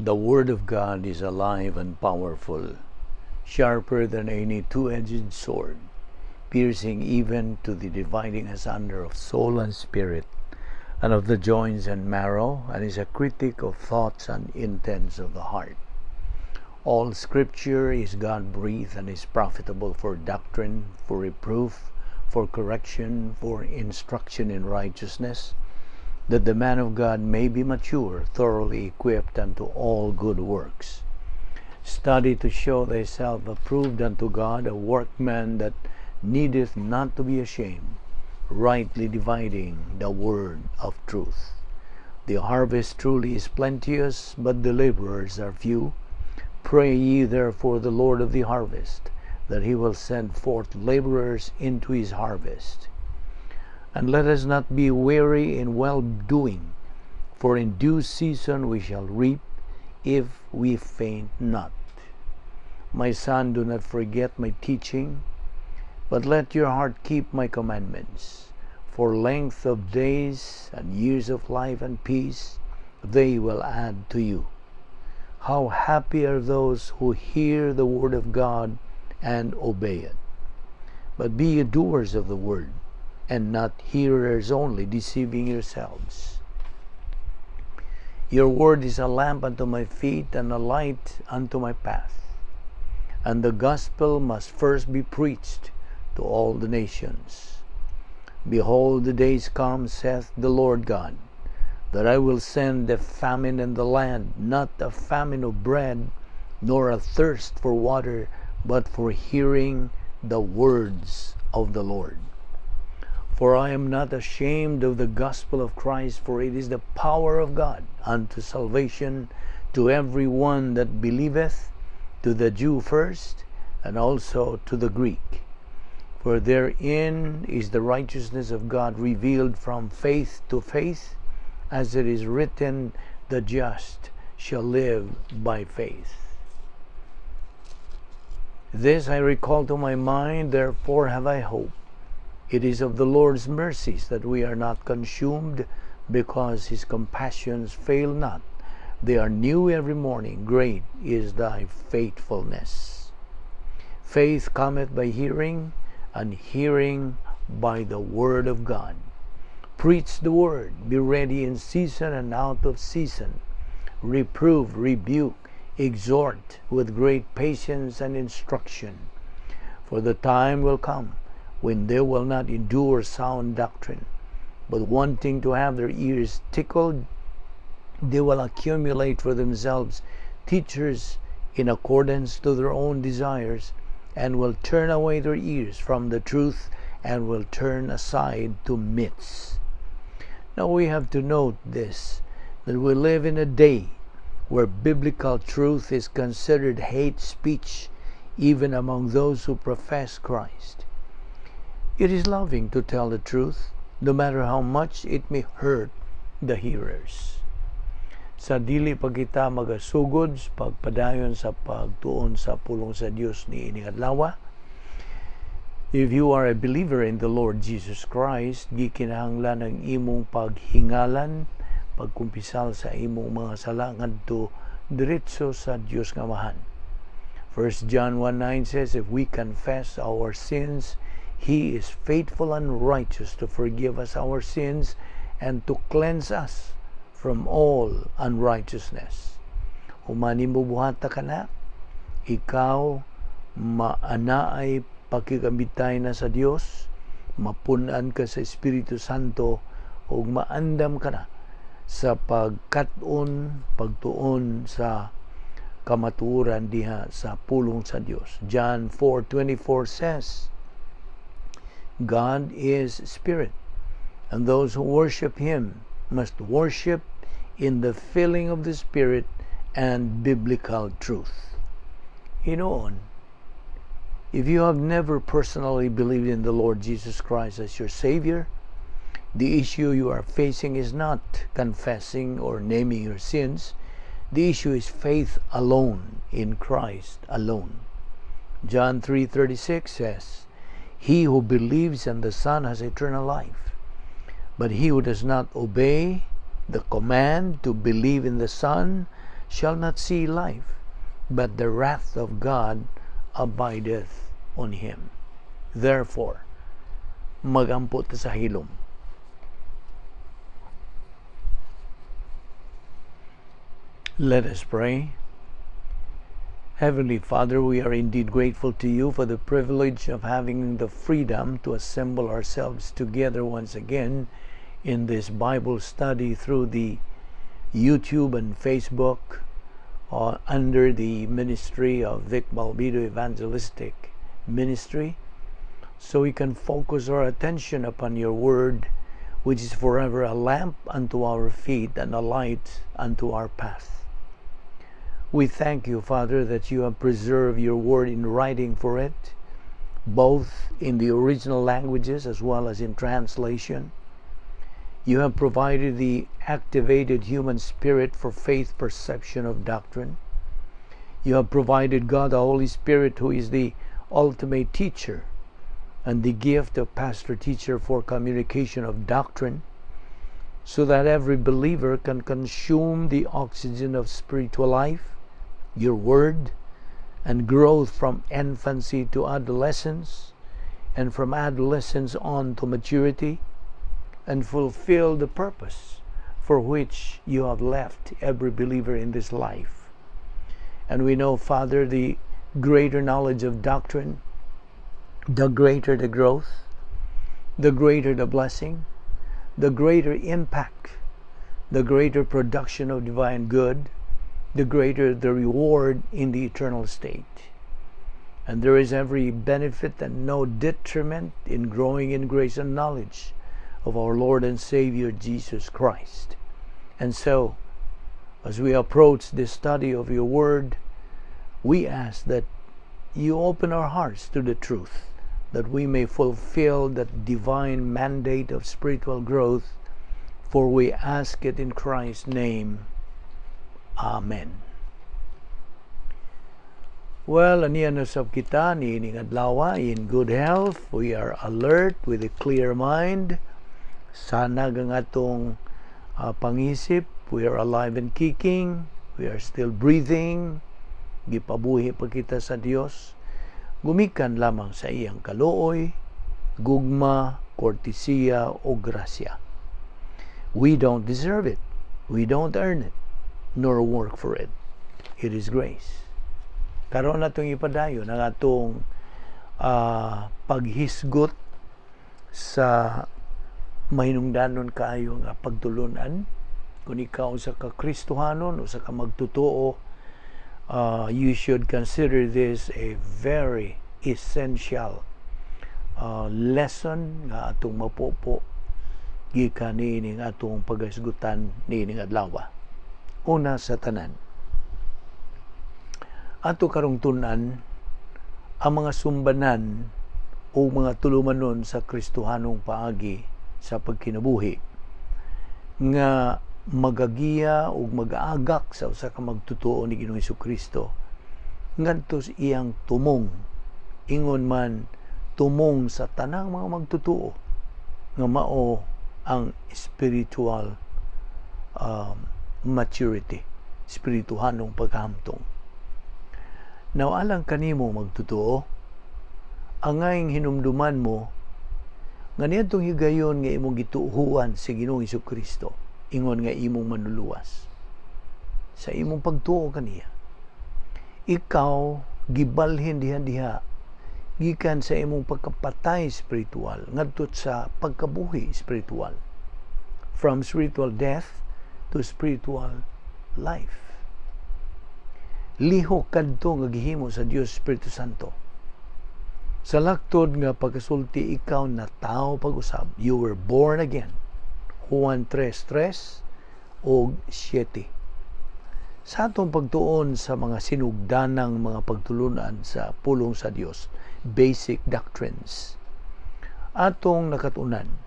The Word of God is alive and powerful, sharper than any two-edged sword, piercing even to the dividing asunder of soul and spirit, and of the joints and marrow, and is a critic of thoughts and intents of the heart. All Scripture is God-breathed and is profitable for doctrine, for reproof, for correction, for instruction in righteousness, that the man of God may be mature, thoroughly equipped unto all good works. Study to show thyself approved unto God, a workman that needeth not to be ashamed, rightly dividing the word of truth. The harvest truly is plenteous, but the laborers are few. Pray ye therefore the Lord of the harvest, that he will send forth laborers into his harvest. And let us not be weary in well doing, for in due season we shall reap if we faint not. My son, do not forget my teaching, but let your heart keep my commandments. For length of days and years of life and peace they will add to you. How happy are those who hear the word of God and obey it. But be ye doers of the word, and not hearers only, deceiving yourselves. Your word is a lamp unto my feet and a light unto my path. And the gospel must first be preached to all the nations. Behold, the days come, saith the Lord God, that I will send a famine in the land, not a famine of bread, nor a thirst for water, but for hearing the words of the Lord. For I am not ashamed of the gospel of Christ, for it is the power of God unto salvation to every one that believeth, to the Jew first, and also to the Greek. For therein is the righteousness of God revealed from faith to faith, as it is written, the just shall live by faith. This I recall to my mind, therefore have I hope. It is of the Lord's mercies that we are not consumed, because his compassions fail not. They are new every morning. Great is thy faithfulness. Faith cometh by hearing, and hearing by the word of God. Preach the word, be ready in season and out of season. Reprove, rebuke, exhort with great patience and instruction. For the time will come when they will not endure sound doctrine, but wanting to have their ears tickled, they will accumulate for themselves teachers in accordance to their own desires, and will turn away their ears from the truth, and will turn aside to myths. Now we have to note this, that we live in a day where biblical truth is considered hate speech, even among those who profess Christ. It is loving to tell the truth, no matter how much it may hurt the hearers. Sa dili pa kita magasugod sa pagpadayon sa pagtuon sa pulong sa Dios niining adlaw, if you are a believer in the Lord Jesus Christ, gikinahanglan ang imong paghingalan, pagkumpisal sa imong mga sala ngadto diretso sa Dios nga Amahan. 1 John 1:9 says, "If we confess our sins, He is faithful and righteous to forgive us our sins and to cleanse us from all unrighteousness." Human nimo buhata kana, ikaw maanaay pakigambitay na sa Dios, mapun-an ka sa Espiritu Santo ug maandam ka na sa pagkat-on, pagtuon sa kamatuoran diha sa pulong sa Dios. John 4:24 says, "God is spirit, and those who worship Him must worship in the filling of the Spirit and biblical truth." Hinoon, if you have never personally believed in the Lord Jesus Christ as your Savior, the issue you are facing is not confessing or naming your sins. The issue is faith alone in Christ alone. John 3:36 says, "He who believes in the Son has eternal life. But he who does not obey the command to believe in the Son shall not see life, but the wrath of God abideth on him. Therefore, magampo ta sa hilom. Let us pray. Heavenly Father, we are indeed grateful to you for the privilege of having the freedom to assemble ourselves together once again in this Bible study through the YouTube and Facebook under the ministry of Vic Balbido Evangelistic Ministry, so we can focus our attention upon your word, which is forever a lamp unto our feet and a light unto our path. We thank you, Father, that you have preserved your word in writing for it, both in the original languages as well as in translation. You have provided the activated human spirit for faith perception of doctrine. You have provided God the Holy Spirit, who is the ultimate teacher, and the gift of pastor teacher for communication of doctrine, so that every believer can consume the oxygen of spiritual life, your word, and growth from infancy to adolescence, and from adolescence on to maturity, and fulfill the purpose for which you have left every believer in this life. And we know, Father, the greater knowledge of doctrine, the greater the growth, the greater the blessing, the greater impact, the greater production of divine good, the greater the reward in the eternal state. And there is every benefit and no detriment in growing in grace and knowledge of our Lord and Savior Jesus Christ. And so, as we approach this study of your word, we ask that you open our hearts to the truth, that we may fulfill that divine mandate of spiritual growth, for we ask it in Christ's name. Amen. Well, ania na sab kita niining adlaw in good health. We are alert with a clear mind. Sanag ang atong pangisip. We are alive and kicking. We are still breathing. Gipabuhi pa kita sa Dios. Gumikan lamang sa iyang kaluoy, gugma, kortesiya o grasya. We don't deserve it. We don't earn it, nor work for it. It is grace. Karon natong ipadayon ang atong paghisgot sa mahinungdanon kaayo nga pagtulunan. Kung ikaw usa ka Kristohanon, usa ka magtotoo, you should consider this a very essential lesson nga atong mapupo gikan niining atong paghisgutan niining adlaw. Una sa tanan, ato karong tun-an ang mga sumbanan o mga tulumanon sa Kristohanong paagi sa pagkinabuhi nga magagiya ug magaagak sa usa ka magtotoo ni Ginoong Hesukristo ngadto sa iyang tumong, ingon man tumong sa tanang mga magtotoo nga mao ang spiritual maturity, espirituhanong pagkahamtong. Now, alang kanimo magtotoo, angayng hinumduman mo nga niadtong higayon nga imong gituohan si Ginoong Hesukristo, ingon nga imong manluluwas. Sa imong pagtuo kaniya, ikaw gibalhin diha-diha gikan sa imong pagkapatay spiritual ngadto sa pagkabuhi spiritual. From spiritual death to spiritual life. Lihok kadto nga gihimo sa Dios Espiritu Santo. Sa laktod nga pagkasulti, ikaw natawo pag-usab. You were born again. Juan 3:3 og 7. Sa atong pagtuon sa mga sinugdanang mga pagtulunan sa pulong sa Dios, basic doctrines, atong nakatunan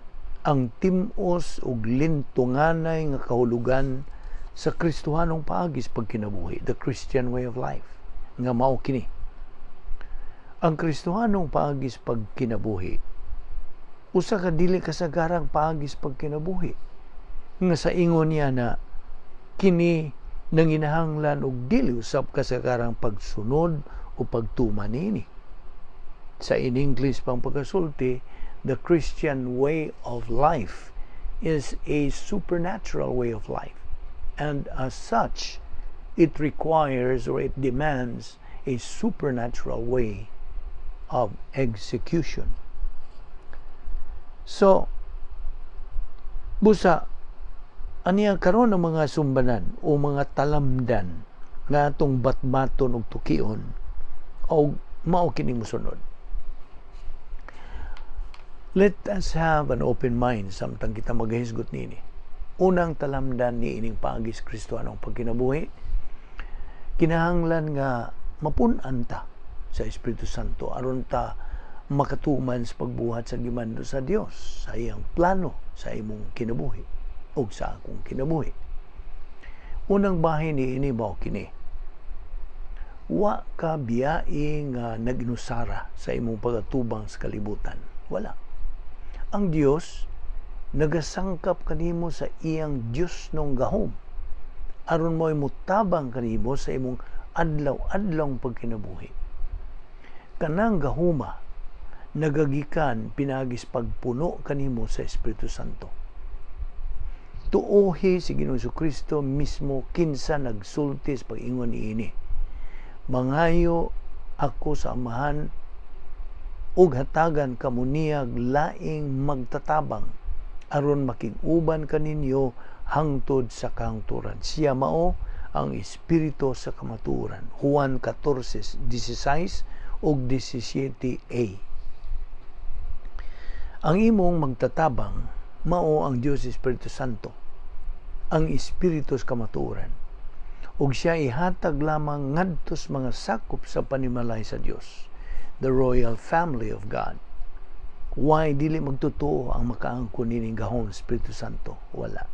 ang tim-os ug lintunganay nga kahulugan sa Kristohanong paagi sa pagkinabuhi, the Christian way of life, nga mao kini. Ang Kristohanong paagi sa pagkinabuhi, usa ka dili kasagarang paagi sa pagkinabuhi, nga sa ingon niya na kini Nanginahanglan og dili usab kasagarang pagsunod o pagtuman niini. Sa in English pang pagkasulti, the Christian way of life is a supernatural way of life. And as such, it requires or it demands a supernatural way of execution. So, busa, aniya karon ang mga sumbanan o mga talamdan nga atong batbaton og tukion o mao kini mosunod. Let us have an open mind samtang kita maghisgot niini. Unang talamdan ni ining paagi sa Kristohanong pagkinabuhi, kinahanglan nga mapun-an ta sa Espiritu Santo aron ta makatuman sa pagbuhat sa gimando sa Dios sa iyang plano sa imong kinabuhi ug sa akong kinabuhi. Unang bahin ni ini mao kini. Wa ka biyai nga nag-inusara sa imong pagatubang sa kalibutan. Wala. Ang Dios nagasangkap kanimo sa iyang Dios nong gahom aron mo'y mutabang kanimo sa imong adlaw-adlawng pagkinabuhi. Kanang gahuma nagagikan pinaagis pagpuno kanimo sa Espiritu Santo. Tuohi si Ginoong Kristo mismo kinsa nagsulti sa pag-ingon niini. Mangayo ako sa Amahan ug hatagan kamo niyag laing magtatabang aron makig-uban kaninyo hangtod sa kahangturan. Siya mao ang Espiritu sa kamatuoran. Juan 14:16 ug 17a. Ang imong magtatabang mao ang Dios Espiritu Santo, ang Espiritu sa kamatuoran. Ug siya ihatag lamang ngadto sa mga sakop sa panimalay sa Dios, the royal family of God. Why dili magtotoo ang makaangkon nining gahom Espiritu Santo? Wala.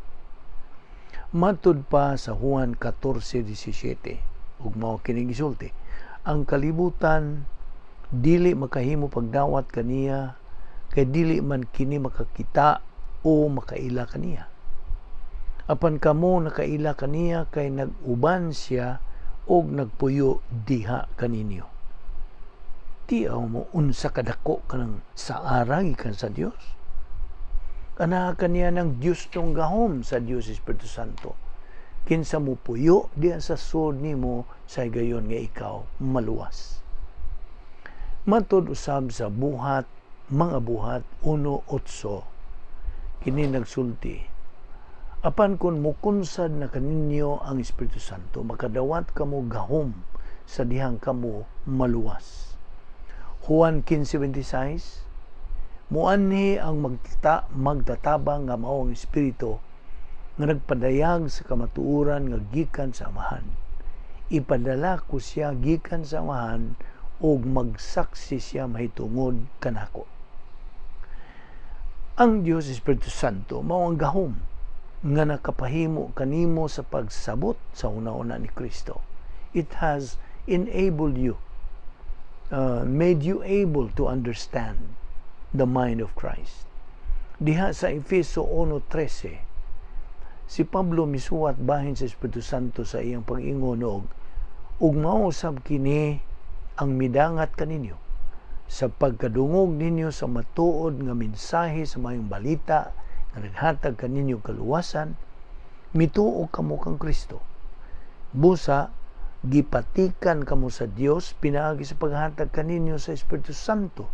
Matud pa sa Juan 14:17, ug mao kini gisulti, ang kalibutan dili makahimo pagdawat kaniya kay dili man kini makakita o makaila kaniya. Apan kamo nakaila kaniya kay nag-uban siya og nagpuyo diha kaninyo. Tiaw mo unsa kadako kanang saara gikan sa Dios. Ana kaniya ng Dios tong gahom sa Dios Espiritu Santo. Kinsa mo puyo diha sa sulod nimo sa higayon nga ikaw maluwas. Matud usab sa buhat mga buhat 1:8, kini nagsulti, apan kung mukunsad na kaninyo ang Espiritu Santo, makadawat kamo gahom sa dihang kamo maluwas. Juan 15:26, muanhi ang magtatabang nga mao ang Espiritu nga nagpadayag sa kamatuoran nga gikan sa Amahan. Ipadala ko siya gikan sa Amahan ug magsaksi siya mahitungod kanako. Ang Dios Espiritu Santo mao ang gahom nga nakapahimo kanimo sa pagsabot sa una-una ni Kristo. It has enabled you, made you able to understand the mind of Christ. Diha sa Efeso 1:13, si Pablo misuwat bahin sa Espiritu Santo sa iyang pag-ingon og mao usab kini ang midangat kaninyo sa pagkadungog ninyo sa matuod nga mensahe sa maayong balita nga naghatag kaninyo kaluwasan, mituo kamo kang Kristo. Busa gipatikan kamo sa Dios pinaagi sa paghatag kaninyo sa Espiritu Santo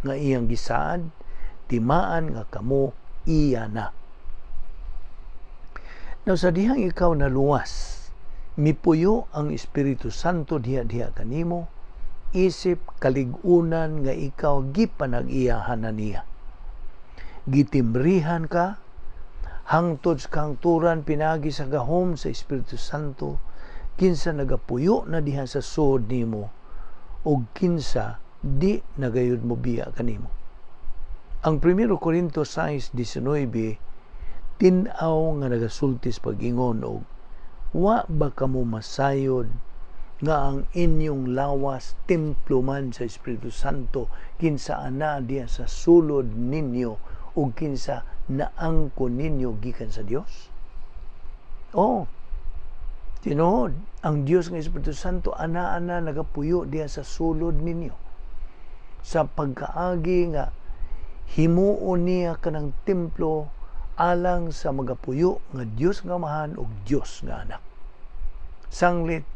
nga iyang gisaad, timaan nga kamo iya na. Now, sa dihang ikaw naluwas, mipuyo ang Espiritu Santo diha-diha kanimo, isip kalig-unan nga ikaw gipanag-iyahan na niya. Gitimrihan ka, hangtod sa kahangturan pinagi sa gahom sa Espiritu Santo, kinsa nagapuyo na diha sa suod nimo, ug kinsa di nagayod mo biya kanimo. Ang 1 Corinto 6:19, tin-aw nga nagasulti sa pag-ingon og wa ba kamo masayod nga ang inyong lawas templo man sa Espiritu Santo kinsa ana diha sa sulod ninyo ug kinsa naangkon ninyo gikan sa Dios? Oh, Tinuod, ang Dios nga Espiritu Santo ana-ana nagapuyo diha sa sulod ninyo. Sa pagkaagi nga himuon niya kanang templo alang sa magapuyo nga Dios nga Amahan ug Dios nga Anak. Sanglit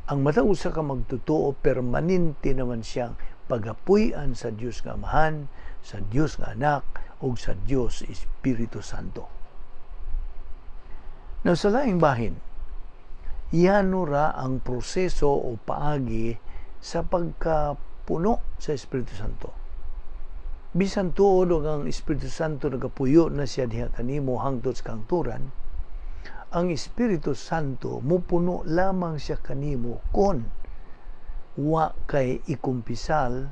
ang matag usa ka magtotoo, permanente naman siyang pagapuy-an sa Dios nga Amahan, sa Dios nga Anak ug sa Dios Espiritu Santo. Now, sa laing bahin, yano ra ang proseso o paagi sa pagkapuno sa Espiritu Santo. Bisan tuod og ang Espiritu Santo nagapuyo na siya diha kanimo hangtod sa kahangturan, ang Espiritu Santo mupuno lamang siya kanimo kon wa kay ikumpisal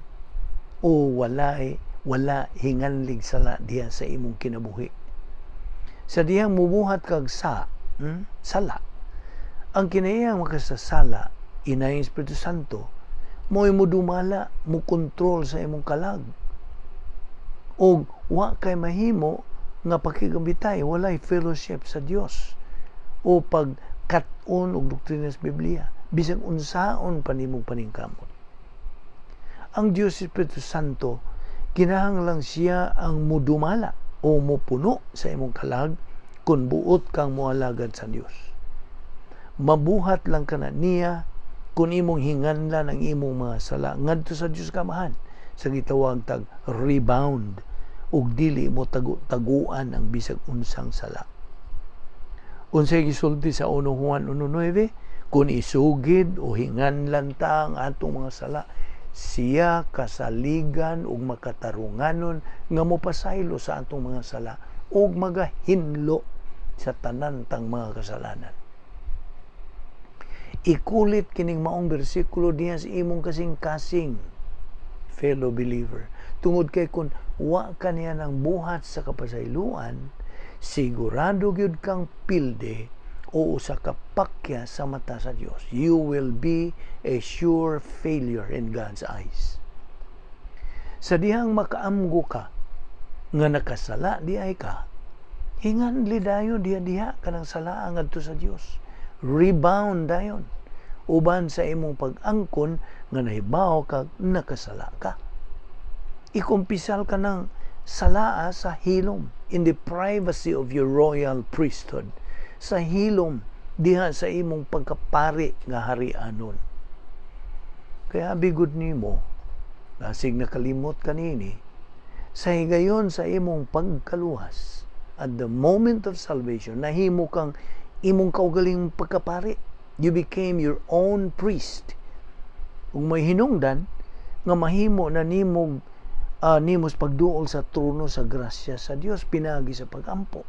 o wala hinganlig sala diha sa imong kinabuhi. Sa dihang mubuhat kag sa sala, ang kinahiyang makasasala inay Espiritu Santo mo'y mudumala, mo kontrol sa imong kalag. Og wa kay mahimo nga pakigambitay, walay fellowship sa Dios o pagkat-on og doktrina sa Biblia, bisag unsaon pa nimong paningkamot. Ang Dios Espiritu Santo, kinahanglan siya ang mudumala o mupuno sa imong kalag kung buot kang moalagad sa Dios. Mabuhat lang kana niya kung imong hinganlan ang imong mga sala ngadto sa Dios Kamahan sa gitawag tag rebound ug dili mo tagu-taguan ang bisag unsang sala. Unsay gisulti sa 1 Juan 1:9? Kung isugid o hinganlan ta ang atong mga sala, siya kasaligan ug makatarunganon nga mopasaylo sa atong mga sala ug magahinlo sa tanan tang mga kasalanan. Ikulit kining maong bersikulo diha sa imong kasing-kasing, fellow believer. Tungod kay kung wa ka niya ng buhat sa kapasayloan, sigurado gyud kang pilde o usa ka pakya sa mata sa Dios. You will be a sure failure in God's eyes. Sa dihang makaamgo ka nga nakasala di ay ka, hinganli dayon diha-diha kanang sala ngadto sa Dios. Rebound dayon uban sa imong pag-angkon nga nahibaw kag nakasala ka. Ikumpisal ka ng salaa sa hilom, in the privacy of your royal priesthood, sa hilom diha sa imong pagkapari nga harianon. Kaya bigod nimo, basig nakalimot kanini, sa higayon sa imong pagkaluwas, at the moment of salvation, nahimo kang imong kaugalingong pagkapari. You became your own priest. Kung may hinungdan nga mahimo na nimog nimos pagduol sa trono sa grasya sa Dios pinagi sa pagampo.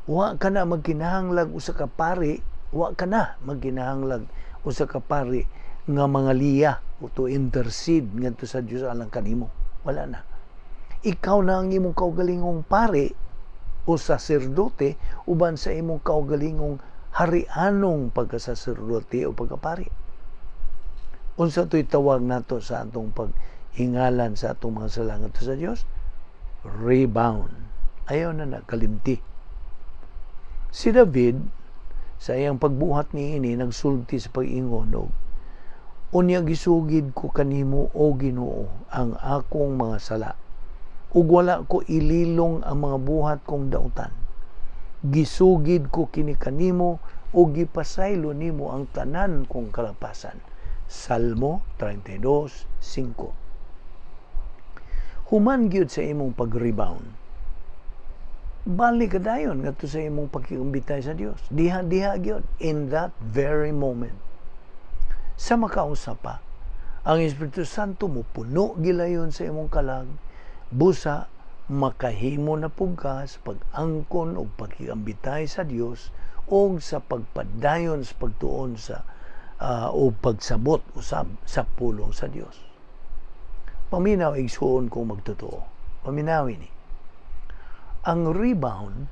Wa ka na magkinahanglag usa ka pari, wa ka na magkinahanglag usa ka pari nga mga liya o to intercede ngadto sa Dios alang kanimo. Wala na. Ikaw na ang imong kaugalingong pari o saserdote uban sa imong kaugalingong harianong pagkasaserdote o pagkapari. Unsa to'y tawag nato sa atong paghingalan sa atong mga sala ngadto sa Dios? Rebound. Ayaw na nakalimti. Si David, sa iyang pagbuhat niini, nagsulti sa pag-ingon og, "Unya gisugid ko kanimo, o Ginoo, ang akong mga sala, ug wala ko ililong ang mga buhat kong dautan. Gisugid ko kini kanimo ug gipasaylo nimo ang tanan kong kalapasan." Salmo 32:5. Human gyud sa imong pag-rebound, balik ka dayon ngadto sa imong pakiumbitay sa Dios. Diha-diha gyud in that very moment. Sa makausa pa, ang Espiritu Santo mo puno gilayon sa imong kalag, busa makahimo na pug ka sa pag-angkon og pakigambitay sa Dios og sa pagpadayon sa pagtuon sa o pagsabot usab sa pulong sa Dios. Paminaw, igsuon kong magtotoo. Paminawi ni. Ang rebound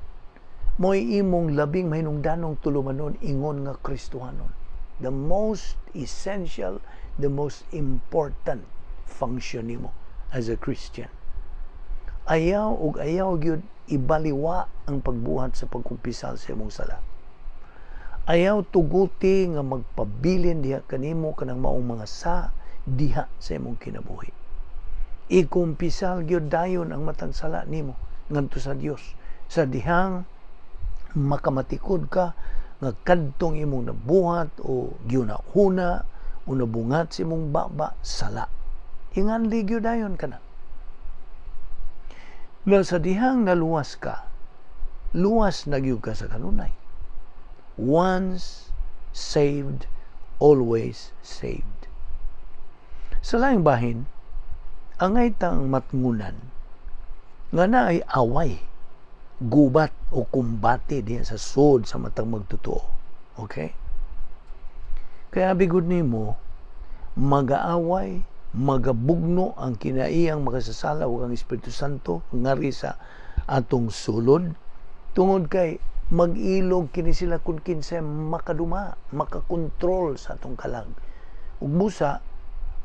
mo'y imong labing mahinungdanong tulumanon ingon nga Kristohanon. The most essential, the most important function nimo as a Christian. Ayaw ug ayaw gyud ibaliwa ang pagbuhat sa pagkumpisal sa imong sala. Ayaw tuguti nga magpabilin diha kanimo kanang maong mga sa diha sa imong kinabuhi. Ikumpisal gyud dayon ang matag sala nimo ngadto sa Dios sa dihang makamatikod ka nga kadtong imong nabuhat o giuna-una o nabungat sa imong baba, sala. Inganli gyud dayon kana. Na sa dihang naluwas ka, luwas na gyud ka sa kanunay. Once saved, always saved. Sa laing bahin, angay tang matngunan nga naay away, gubat o kumbate diha sa sud sa matang magtotoo. Okay? Kaya bigod nimo, magaaway, magabugno ang kinaiyang makasasala ug ang Espiritu Santo ngari sa atong sulod tungod kay mag-ilog kini sila kung kinsay makaduma, makakontrol sa atong kalag. Ug busa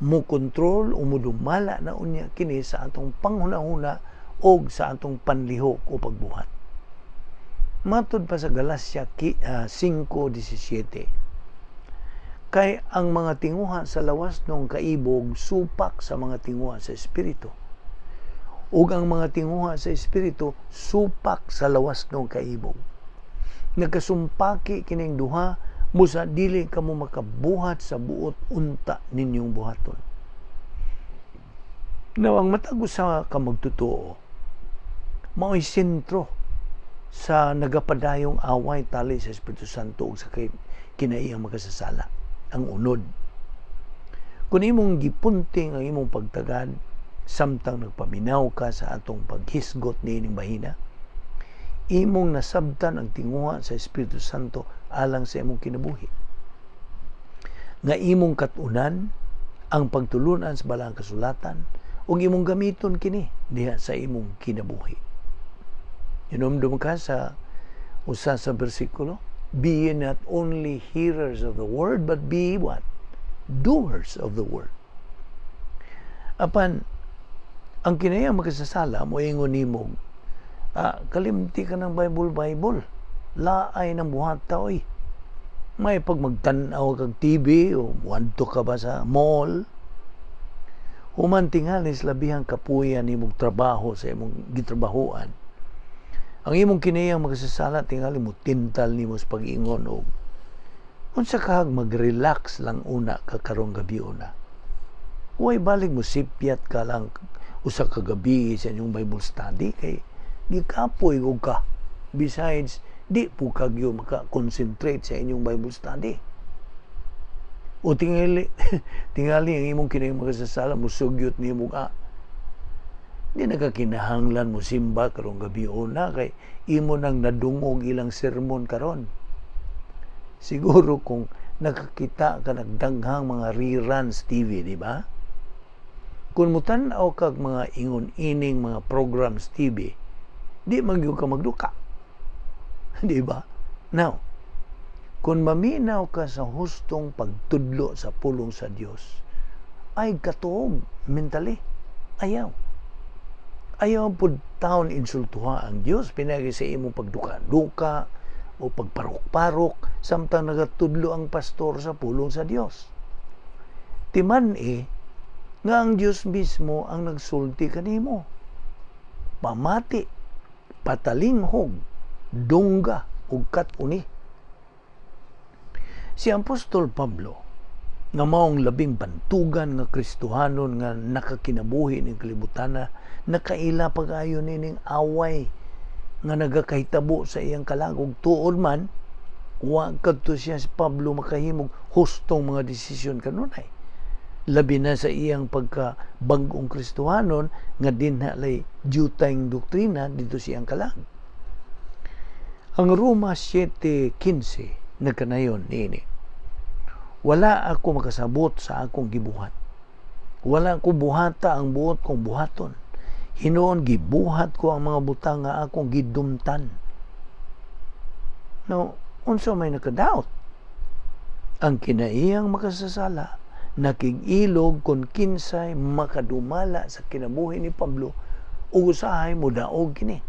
mo kontrol o mudumala na unya kini sa atong panghuna-huna og sa atong panlihok o pagbuhat. Matud pa sa Galacia 5:17, kay ang mga tinguha sa lawas ng kaibog supak sa mga tinguha sa espiritu, ug ang mga tinguha sa espiritu supak sa lawas ng kaibog. Nagkasumpaki kining duha, busa dili kamo makabuhat sa buot unta ninyong buhaton. Now, ang matag usa ka magtotoo mao'y sentro sa nagapadayong away tali sa Espiritu Santo ug sa kinaiyang makasasala, ang unod. Kung imong gipunting ang imong pagtagad samtang nagpaminaw ka sa atong paghisgot niining bahina, imong nasabtan ang tinguha sa Espiritu Santo alang sa imong kinabuhi. Nga imong katunan ang pagtulunan sa Balaang Kasulatan ug imong gamiton kini diha sa imong kinabuhi. Inomdom ka sa usa sa bersikulo, "Be ye not only hearers of the word, but be what? Doers of the word." Apan, ang kinaya makasasala mo ingon nimo, "Kalimti ka ng Bible, Bible. Laay ng buhat ta, oy." May pag magtan-aw kag TV o muadto ka ba sa mall, human tingalis labihang kapuyan imong trabaho sa imong gitrabahoan. Ang imong kinayang makasasala tingali mo tintal nimo sa pag-ingon og unsa kahag mag-relax lang una ka karong gabi una. Way balig mo sipyat ka lang usa ka gabi sa inyong Bible study kay gikapoy og ka. Besides, di po kagyo maka-concentrate sa inyong Bible study. O tingali, tingali ang imong kinayang makasasala mo sugyot nimo di nakakinahanglan mo simba karong gabi una kay imo nang nadungog ilang sermon karon. Siguro kung nakakita ka nagdaghang mga reruns TV, di ba? Kung mutan-aw kag mga ingon ining mga programs TV, di magyud ka magduka. Di ba? Now, kung maminaw ka sa hustong pagtudlo sa pulong sa Dios, ay katuog mentally. Ayaw. Ayaw pud taon insultuha ang Dios pinagi sa imong pagduka-duka o pagparok-parok samtang nagatudlo ang pastor sa pulong sa Dios. Timan eh nga ang Dios mismo ang nagsulti kanimo. Pamati, patalinghog, dungga ug kat-uni. Si Apostol Pablo nga maong labing bantugan nga Kristohanon nga nakakinabuhi ning kalibutana, nakaila pag-ayo nining away nga nagakahitabo sa iyang kalagog. Tuod man, wa kadto siya si Pablo makahimog hustong mga desisyon kanunay. Labi na sa iyang pagka bag-ong Kristohanon nga dinha lay jutayng doktrina dito siyang kalag. Ang Roma 7:15 nagkanayon niini: "Wala ako makasabot sa akong gibuhat. Wala ko buhata ang buot kong buhaton. Hinuon gibuhat ko ang mga butang nga akong gidumtan." No, unsa may nakadaot? Ang kinaiyang makasasala nakig-ilog kung kinsay makadumala sa kinabuhi ni Pablo ug usahay modaog kini.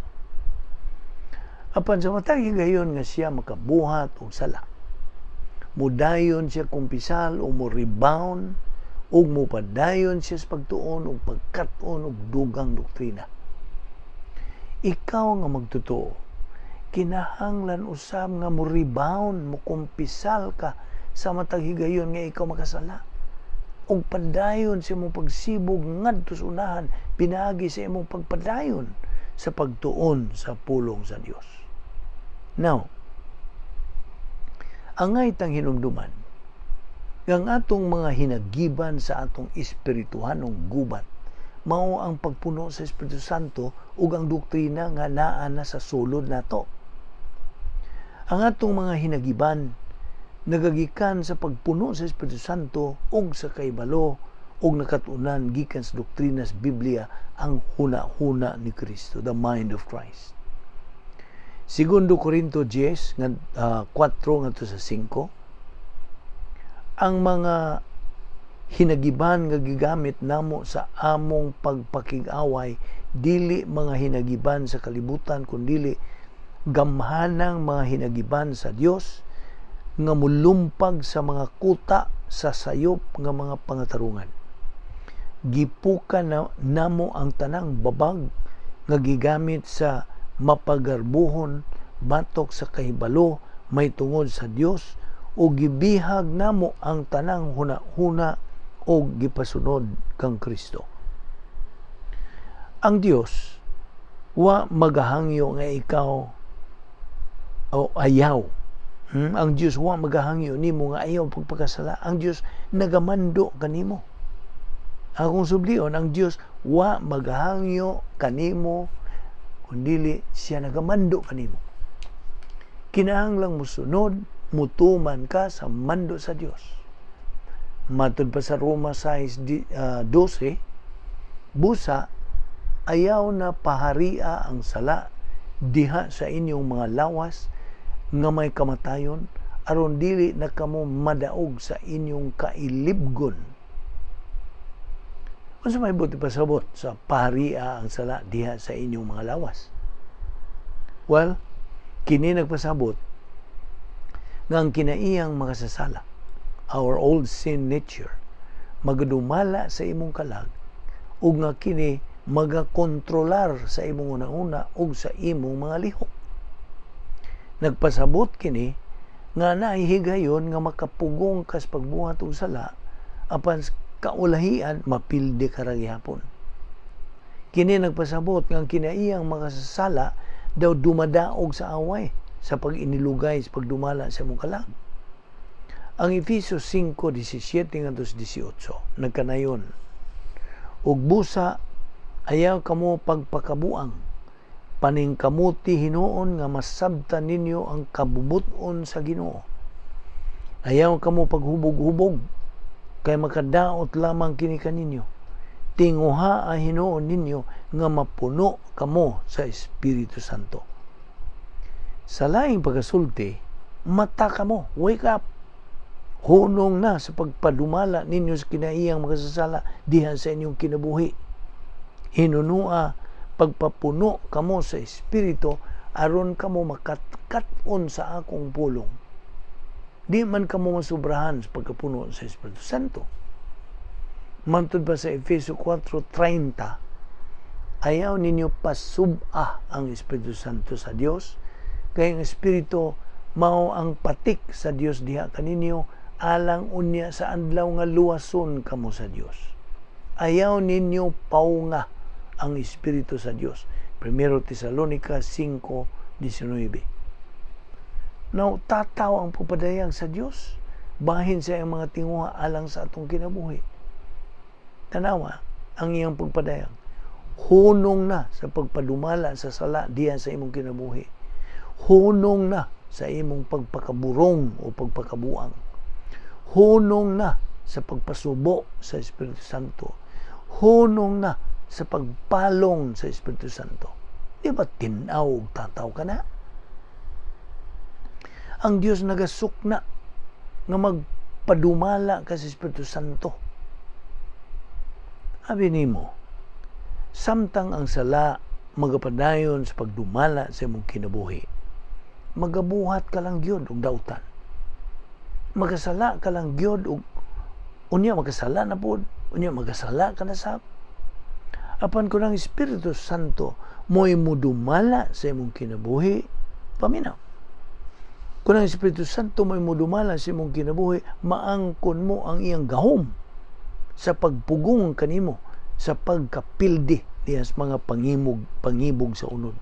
Apan sa matag higayon nga siya makabuhat og sala, Mudayon siya kumpisal o mo rebound ug mopadayon siya sa pagtuon ug pagkat-on og dugang doktrina. Ikaw nga magtotoo, kinahanglan usab nga mo rebound, mo kumpisal ka sa matag higayon nga ikaw makasala. Ug padayon sa imong pagsibog ngadto sa unahan pinaagi sa imong pagpadayon sa pagtuon sa pulong sa Dios. Now, angay tang hinumduman nga ang atong mga hinagiban sa atong espirituhanong gubat mao ang pagpuno sa Espiritu Santo ug ang doktrina nga naa na sa sulod nato. Ang atong mga hinagiban nagagikan sa pagpuno sa Espiritu Santo ug sa kahibalo ug nakatunan gikan sa doktrina sa Biblia, ang huna-huna ni Kristo, the mind of Christ. Segundo Corinto 10 nga 4 ngadto sa 5, ang mga hinagiban nga gigamit namo sa among pagpakig-away dili mga hinagiban sa kalibutan, kundili gamhanang mga hinagiban sa Dios nga mulumpag sa mga kuta sa sayop nga mga pangatarungan. Gipuka na namo ang tanang babag nga gigamit sa mapagarbuhon batok sa kahibalo may tungod sa Dios, o gibihag namo ang tanang huna-huna o gipasunod kang Kristo. Ang Dios wa magahangyo nga ikaw o ayaw. Ang Dios wa magahangyo nimo nga ayaw pagpakasala. Ang Dios nagamando kanimo. Akong sublion, ang Dios wa magahangyo kanimo kundili siya nagamando kanimo. Kinahanglang musunod, mutuman ka sa mando sa Dios. Matud pa sa Roma 6:12, busa ayaw na paharia ang sala diha sa inyong mga lawas nga may kamatayon, aron dili na kamo madaog sa inyong kailibgon. Unsa may buti pasabot sa paharia ang sala diha sa inyong mga lawas? Well, kini nagpasabot nga ang kinaiyang makasasala, our old sin nature, magadumala sa imong kalag ug nga kini magakontrolar sa imong una-una ug sa imong mga lihok. Nagpasabot kini nga nahihigayon nga makapugong kas pagbuhat og sala, apan kaulahian mapildi ka ra gihapon. Kini nagpasabot nga ang kinaiyang makasasala daw dumadaog sa away sa pag-inilugay sa pagdumala sa imong kalag. Ang Efeso 5:17 ngadto 18 nagkanayon, ug busa ayaw kamo pagpakabuang, paningkamuti hinuon nga masabtan ninyo ang kabubuton sa Ginoo. Ayaw kamo paghubog-hubog, kay makadaot lamang kini kaninyo. Tinguha ang hinuon ninyo nga mapuno kamo sa Espiritu Santo. Sa laing pagkasulti, mata kamo, wake up. Hunong na sa pagpadumala ninyo sa kinaiyang makasasala diha sa inyong kinabuhi. Hinunua pagpapuno kamo sa Espiritu aron kamo makatkat-on sa akong pulong. Di man kamo masubrahan sa pagkapuno sa Espiritu Santo. Mantod pa sa Efeso 4:30, ayaw ninyo pasub-a ang Espiritu Santo sa Dios, kay ang Espiritu mao ang patik sa Dios diha kaninyo alang unya sa adlaw nga luwason kamo sa Dios. Ayaw ninyo paunga ang Espiritu sa Dios. 1 Tesalonica 5:19. Now, tataw ang pagpadayag sa Dios bahin sa iyang mga tinguha alang sa atong kinabuhi. Tanawa ang iyang pagpadayag. Hunong na sa pagpadumala sa sala diha sa imong kinabuhi. Hunong na sa imong pagpakaburong o pagpakabuang. Hunong na sa pagpasubo sa Espiritu Santo. Hunong na sa pagpalong sa Espiritu Santo. Di ba tin-aw og tataw ka na? Ang Dios nagasukna nga magpadumala ka sa Espiritu Santo. Abi nimo, samtang ang sala magapadayon sa pagdumala sa imong kinabuhi, magabuhat ka lang gyud og dautan. Makasala ka lang gyud ug unya makasala na pod, unya makasala ka na sab. Apan kung ang Espiritu Santo mo'y mudumala sa imong kinabuhi, paminaw. Kung ang Espiritu Santo mo'y mudumala sa imong kinabuhi, maangkon mo ang iyang gahom sa pagpugong kanimo sa pagkapildi diha sa mga pangibog sa unod.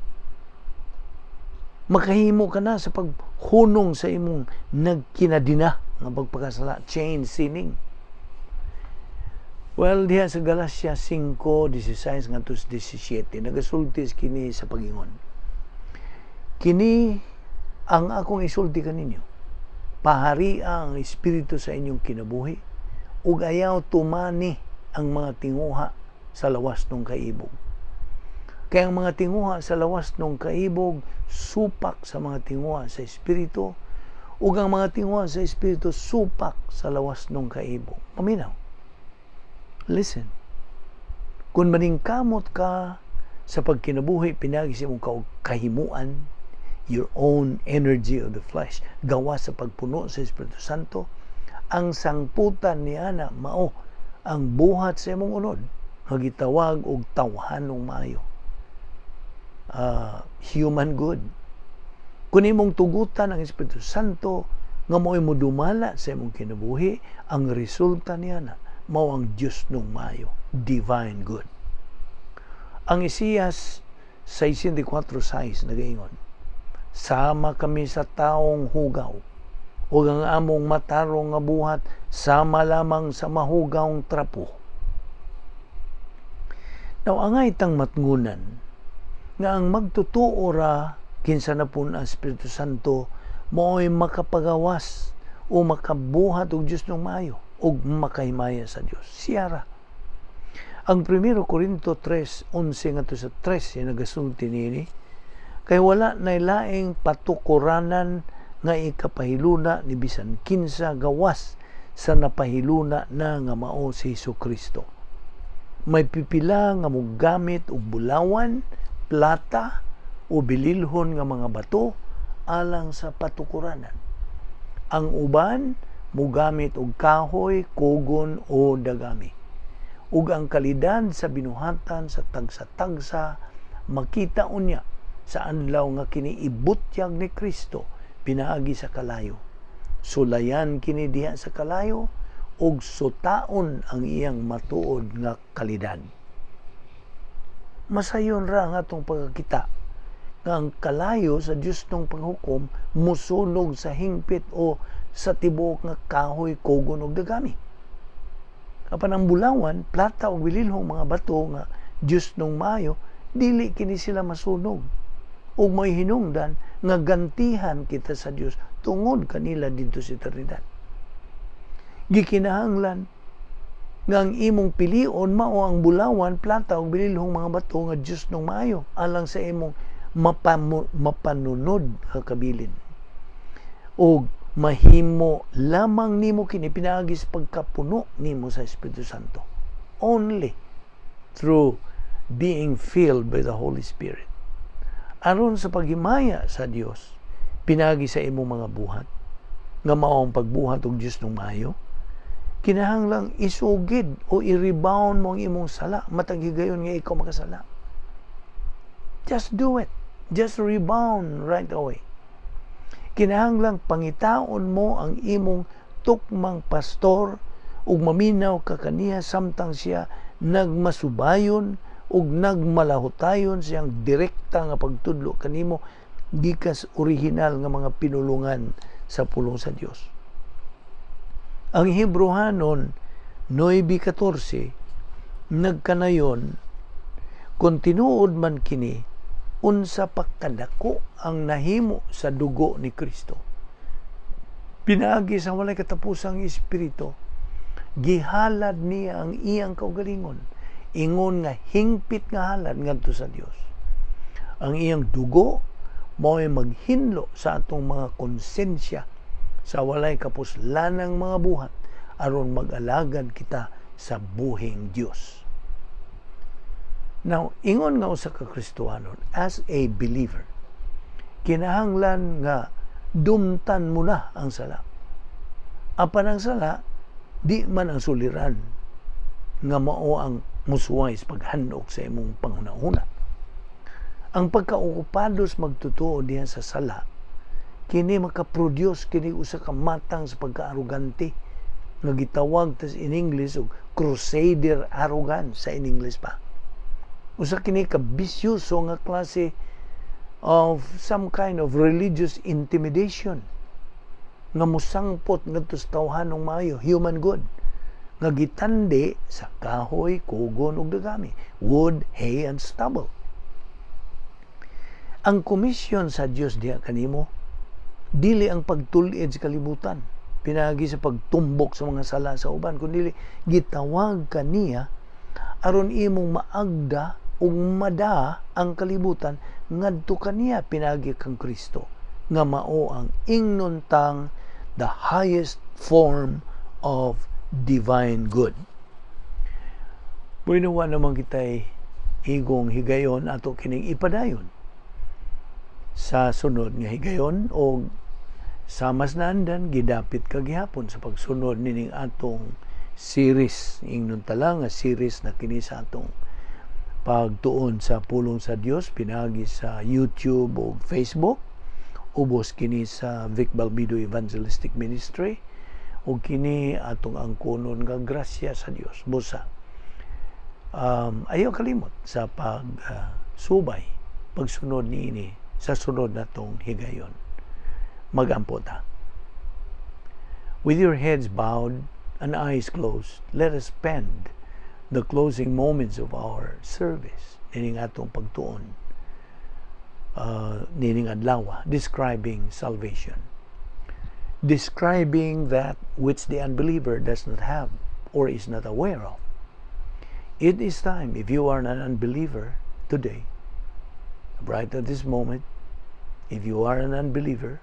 Makahimo ka na sa paghunong sa imong nagkinadina nga pagpakasala, chain sinning. Well, diha sa Galatia 5:16 ngadto sa 17, nagasulti kini sa pagingon. "Kini ang akong isulti kaninyo. Paharia ang Espiritu sa inyong kinabuhi ug ayaw tumani ang mga tinguha sa lawas ng kaibog. Kaya ang mga tinguha sa lawas ng kaibog supak sa mga tinguha sa Espiritu, ug ang mga tinguha sa Espiritu supak sa lawas ng kaibog." Paminaw. Listen. Kung maningkamot ka sa pagkinabuhi pinaagi sa imong kahimuan, your own energy of the flesh, gawas sa pagpuno sa Espiritu Santo, ang sangputan ni ana mao ang buhat sa imong unod nga gitawag og tawhanong maayo. Human good. Kung imong tugutan ang Espiritu Santo nga mo'y modumala sa imong kinabuhi, ang resulta niya na mao ang Diyosnong maayo, divine good. Ang Isaias 64:6 nagaingon, "Sama kami sa taong hugaw, ug ang among matarong nga buhat sama lamang sa mahugawng trapo." Now, angay tang matngunan nga ang magtutuo ra kinsa na pun ang Espiritu Santo mo'y makapagawas o makabuhat og Diyosnong maayo ug makahimaya sa Dios. Siyara. Ang 1 Corinto 3:11 ngadto sa 13 nagasulti niini, "Kay wala nay laing patukuranan nga ikapahiluna ni bisan kinsa gawas sa napahiluna na nga mao si Hesus Kristo. May pipila nga mogamit og bulawan, plata o bililhon nga mga bato alang sa patukuranan. Ang uban mogamit og kahoy, kugon o dagami. Ug ang kalidad sa binuhatan sa tagsa-tagsa makita unya sa adlaw nga kini ibutyag ni Kristo pinaagi sa kalayo. Sulayan kini diha sa kalayo ug sutaon ang iyang matuod nga kalidad." Masayon ra ang atong pagkakita nga ang kalayo sa Diyosnong paghukom musunog sa hingpit o sa tibuok nga kahoy, kugon ug dagami. Apan ang bulawan, plata ug bililhong mga bato nga Diyosnong maayo, dili kini sila masunog. Ug may hinungdan nga gantihan kita sa Dios tungod kanila didto sa eternidad. Gikinahanglan nga ang imong pilion mao ang bulawan, plata ug bililhong mga bato nga Diyosnong maayo alang sa imong mapanunod nga kabilin. Og mahimo lamang nimo kini pinaagi sa pagkapuno nimo sa Espiritu Santo. Only through being filled by the Holy Spirit. Aron sa paghimaya sa Dios, pinaagi sa imong mga buhat, nga mao ang pagbuhat og Diyosnong maayo, kinahanglang isugid o i-rebound mo ang imong sala matag higayon nga ikaw makasala. Just do it. Just rebound right away. Kinahanglang pangitaon mo ang imong tukmang pastor ug maminaw ka kaniya samtang siya nagmasubayon ug nagmalahutayon siyang direkta nga pagtudlo kanimo gikas original nga mga pinulungan sa pulong sa Dios. Ang Hebreohanon 9:14 nagkanayon, "Kung tinuod man kini, unsa pa kadako ang nahimo sa dugo ni Kristo. Pinaagi sa walay katapusang Espiritu, gihalad niya ang iyang kaugalingon ingon nga hingpit nga halad ngadto sa Dios. Ang iyang dugo mao'y maghinlo sa atong mga konsensya sa walay kapuslanang mga buhat aron mag-alagad kita sa buhing Dios." Now, ingon nga usa ka Kristohanon, as a believer, kinahanglan nga dumtan mo na ang sala. Apan ang sala, di man ang suliran nga mao ang musuway sa paghanok sa imong panghuna-huna. Ang pagkaokupado sa magtotoo diha sa sala, kini makaproduce kini usa ka matang sa pagkaarogante nga gitawag tas in English og crusader arrogance sa in English pa. Usa kini ka bisyoso nga klase of some kind of religious intimidation nga musangpot ngadto sa tawhanong maayo, human good, nga gitandi sa kahoy, kugon ug dagami, wood, hay and stubble. Ang komisyon sa Dios diha kanimo dili ang pagtul-id sa kalibutan pinaagi sa pagtumbok sa mga sala sa uban, kundi gitawag kaniya aron imong maagda ug mada ang kalibutan ngadto kaniya pinaagi kang Kristo, nga mao ang ingnon tang the highest form of divine good. Bueno, wa naman kita'y igong higayon, ato kining ipadayon sa sunod nga higayon o sa mas naandan gidapit kagihapon sa pagsunod nining atong series. Ingnon ta lang nga series na kini sa atong pagtuon sa pulong sa Dios pinaagi sa YouTube o Facebook. Ubos kini sa Vic Balbido Evangelistic Ministry ug kini atong angkonon nga grasya sa Dios. Busa ayaw kalimot sa pag subay pagsunod niini sa sunod natong higayon. Magampo ta. With your heads bowed and eyes closed, let us spend the closing moments of our service nining atong pagtuon nining adlaw describing salvation, describing that which the unbeliever does not have or is not aware of. It is time, if you are an unbeliever today, right at this moment, if you are an unbeliever,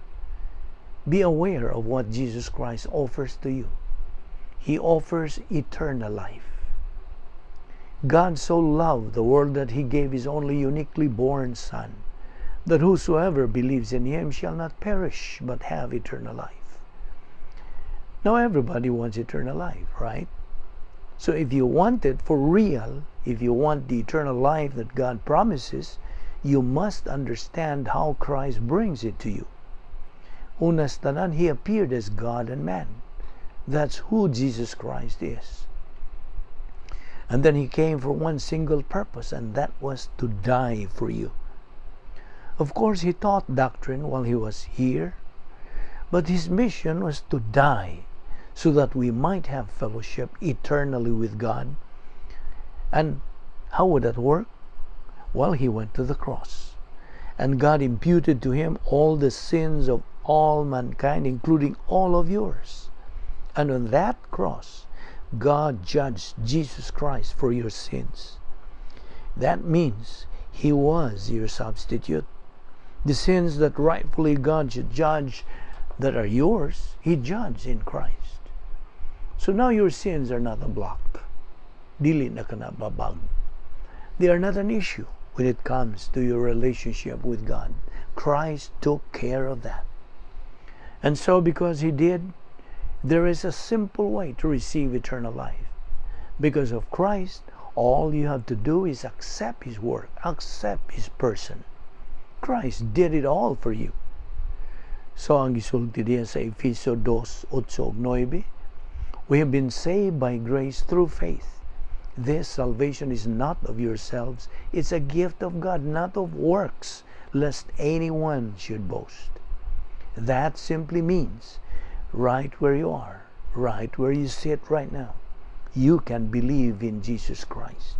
be aware of what Jesus Christ offers to you. He offers eternal life. God so loved the world that he gave his only uniquely born Son, that whosoever believes in him shall not perish but have eternal life. Now, everybody wants eternal life, right? So if you want it for real, if you want the eternal life that God promises, you must understand how Christ brings it to you. Una sa tanan, he appeared as God and man. That's who Jesus Christ is. And then he came for one single purpose, and that was to die for you. Of course, he taught doctrine while he was here, but his mission was to die so that we might have fellowship eternally with God. And how would that work? Well, he went to the cross, and God imputed to him all the sins of all mankind, including all of yours. And on that cross, God judged Jesus Christ for your sins. That means he was your substitute. The sins that rightfully God should judge that are yours, he judged in Christ. So now your sins are not a block. Dili na kana babag. They are not an issue when it comes to your relationship with God. Christ took care of that. And so because he did, there is a simple way to receive eternal life. Because of Christ, all you have to do is accept his work, accept his person. Christ did it all for you. So ang gisulti diya sa Efeso 2, 8 ug 9, we have been saved by grace through faith. This salvation is not of yourselves, it's a gift of God, not of works, lest anyone should boast. That simply means right where you are, right where you sit right now, you can believe in Jesus Christ.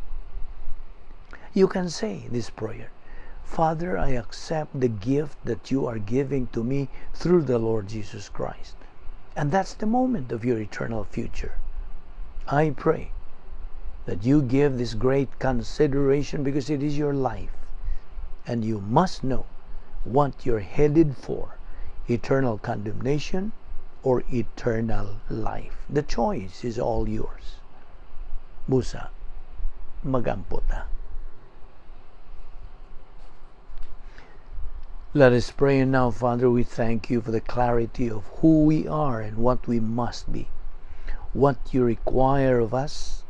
You can say this prayer: "Father, I accept the gift that you are giving to me through the Lord Jesus Christ." And that's the moment of your eternal future. I pray that you give this great consideration because it is your life. And you must know what you're headed for: eternal condemnation or eternal life. The choice is all yours. Busa, magampo ta. Let us pray. And now, Father, we thank you for the clarity of who we are and what we must be, what you require of us.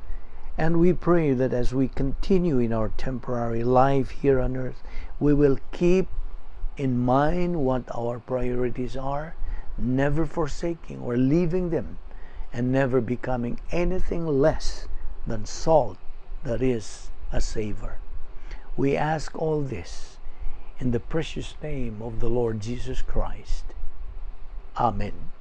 And we pray that as we continue in our temporary life here on earth, we will keep in mind what our priorities are, never forsaking or leaving them, and never becoming anything less than salt that is a savor. We ask all this in the precious name of the Lord Jesus Christ. Amen.